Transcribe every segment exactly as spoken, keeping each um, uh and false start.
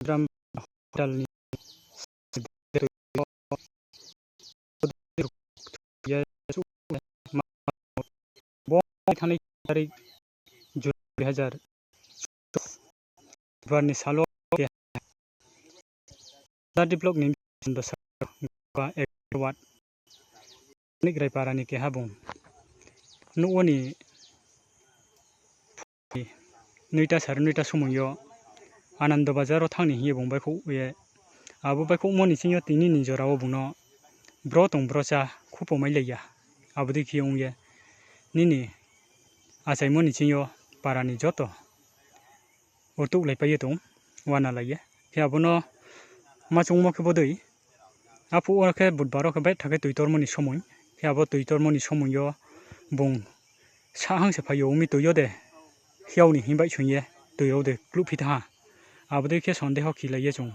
Gram hospital ni bo thanai tarik June dui hazar February ni salo Dadi block ni Dosa Gua ek ward Manik Rai para ni keha bung. Nuh wo ni noita sare noita somoi yo Anando Bazar wo thanng ni hing ye bung baihkhouh ye. Abo baihkhouhmo ni sing yo tini ni jora wo bung no bro tong bro chá khupo mailai ya. Abo dei khe ong ye nini achaimo ni sing yo para ni joto rtuhlaipai ye tong, uanalai ye. Khe abo no ma choungmo khe bodei, aphuh wo khe budbar wo khe baitha khe toi tormo ni somoi. Khe abo toi tormo ni somoi yo bung sahhang se phai yo, ong mi toi yo de, hiao ni hing baihsoing ye toi yo de kluhphi thanng ha. Abo dei khe sondeho khilai ye chung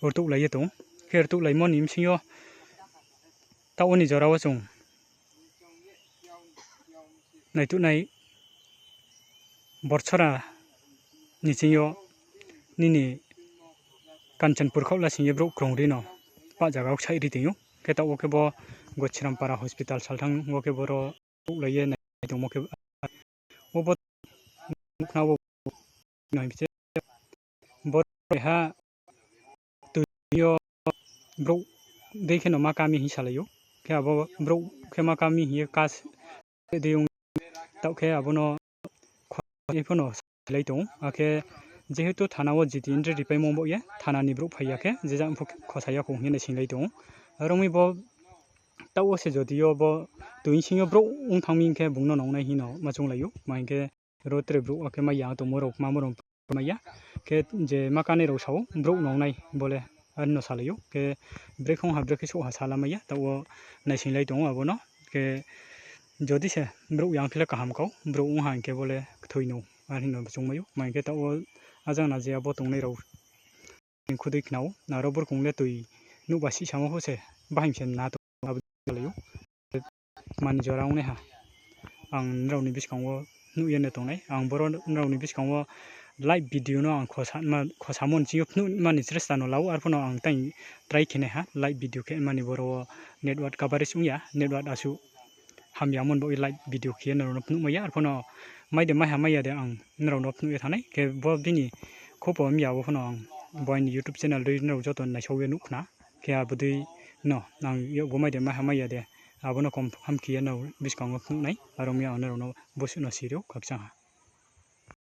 rtuhlai ye tong. Khe rtuhlaimo ni bsing yo taoh wo ni jora wo chung naituhnai Borsora ni sing yo nini Kanchanpur khaoh la sing ye brouh krungri no pah zaga wo ksaih ri tong ou. Khe taoh wo khe bo Gochirampara hospital salthang wo khe boro rtuhlai ye nai tongmo khe, obo nuhkhna wo nai se boro ha toi yo brouh dei khe no ma ka mi hing salai ou. Khe abo brouh khe ma ka mi hing ye ka se dei ong, taoh khe abo no kho-, pho no salai tong ou. Akhe jehetu thana wo jiti entry ripaimo bo ye, thana ni brouh phai ya khe je jang pho khosa ya khou hing ye naisinglai tong ou. Aro mi bo taoh wo se jodi yo bo toi sing yo brouh ong thanng mi hing khe bung no nongnai hing no ma chounglai ou. Ma hing khe ro tre brouh akhe mai ya tongmo rao, kmamo rao mai ya. Khe je ma kanai rao sa ou, brouh nongnai bo le, are no salai ou. Khe brekhe ong ha, brekhe souh ha sala mai ya, taoh wo naisinglai tong ou abo no. Khe jodi se brouh ya ong khe le kaham kau, brouh ong ha hing khe bo le kthoi no, are hing no choungmai ou. Ma hing khe taoh wo ajang na je abo tongnai rao khudei khna ou, aro burkong le toi nuhba sihsamo pho se, bahai se na tong abo salai ou. Mani jora ongnaiha ang nrao ni buskang wo nuh ye no tongnai. Ang boro nrao ni buskang wo live video no ang khosa ma, khosamo ni sing yo phnuh mani chesta no la ou, arphuh no ang tei try khe naiha live video khe mani boro wo network coverage ong ya, network asuh hamya mon bo live video khe ye nrao no phnuh mai ya, arphuh no mai de maiha mai ya de ang nrao no phnuh ye thanng nai. Khe bo bini khupo mya wo pho no ang bo aini YouTube channel dei nrao joto naisao ye nuh khna. Khe abo dei no ang yakgu mai de maiha mai ya de, abo no confirm khe ye nrao buskang wo phnuh nai, aro mi ang nrao no bosuh no siri ou, khakchang ha.